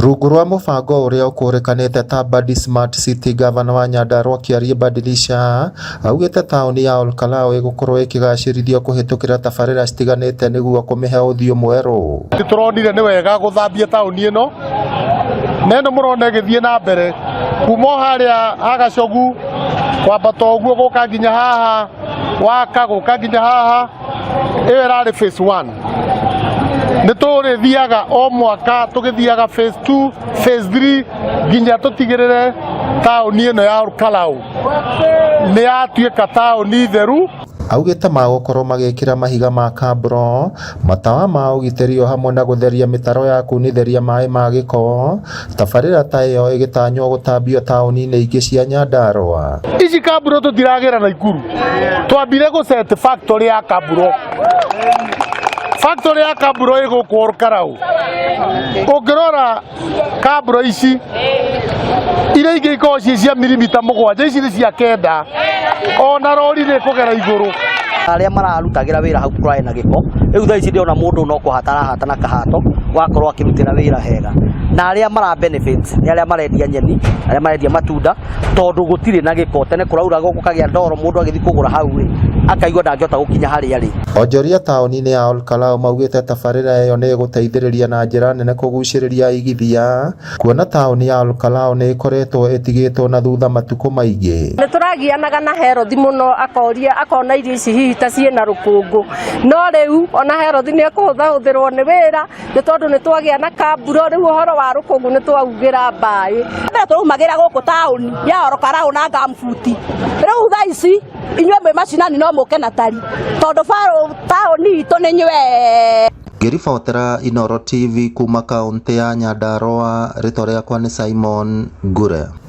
Rungu rwa mũbango ũrĩa ũkũrĩkanĩte ta Badi Smart City, gavana wa Nyandarua Kiarie Badilisha augĩte taũni ya Olkalau ĩgũkorwo ĩkĩgacĩrithio kũhĩtũkĩra tabarĩra citiganĩte nĩguo kũmĩhe ũthiũ mwerũ. Nĩ tũronire nĩ wega gũthambia taũni ĩno na ĩno mũrona ĩgĩthiĩ na mbere kuma o harĩa hagacogu kwambata ũguo gũka nginya haha waka gũka nginya haha. Ĩyo ĩrarĩ phase 1. Nĩ tũrĩthiaga o mwaka tũgĩthiaga phase 2, phase 3 nginya tũtigĩrĩre taũni ĩno ya Olkalau nĩ yatuĩka taũni theru. Augĩte magũkorwo magĩkĩra mahiga ma kabro, matawa ma ũgitĩri o hamwe na gũtheria mĩtaro ya kunithĩria maĩ ma gĩko. Tabarĩra ta ĩyo ĩgĩtanywo gũtambio taũni-inĩ ingĩ cia Nyandarua. Ici kaburo tũtiragĩra Naikuru, twambire gũ set factory ya kaburo. Factory ya kaburo ĩ gũkũ Olkalau. Ũngĩrora kaburo ici iria ingĩ ikoragwo ciĩ cia mirimita 7, ici nĩ cia 9, ona rori nĩ ĩkũgera igũrũ. Arĩa mararutagĩra wĩra hau kũrarĩ na gĩko, rĩu thaa ici ndĩrona mũndũ no kũhata arahata na kahato, wakorwo akĩrutĩra wĩra hega. Na arĩa mara benefit nĩ arĩa marendia nyeni, arĩa marendia matunda, tondũ gũtirĩ na gĩko. Tene kũrauraga gũkagĩa ndoro, mũndũ agĩthiĩ kũgũra hau rĩ, akaigua ndangĩhota gũkinya harĩa rĩ. Onjoria taũni-inĩ ya Olkalau maugĩte tabarĩra ĩyo nĩ ĩgũteithĩrĩria na njĩra nene kũgucĩrĩria aigithia, kuona taũni ya Olkalau nĩ ĩkoretwo ĩtigĩtwo na thutha matukũ maingĩ. Nĩ tũragianaga na Herothi mũno, akoria akona irio ici hihi ta ciĩna rũkũngũ, no rĩu ona Herothi nĩ ekũhũthahũthĩrwo nĩ wĩra nĩ tondũ nĩ twagĩa na kamburo. Rĩu ũhoro wa rũkũngũ nĩ twaugĩra mbaĩ. Mbere tũraumagĩra gũkũ taũni ya Olkalau na ngambuti, rĩu thaa ici inyuĩ mwĩ macinani no mũke na tari tondũ taũni itũ nĩ nywee. Ngĩribotera Inooro TV kuma kaũntĩ ya Nyandarua, rĩtwa rĩakwa nĩ Simon Ngure.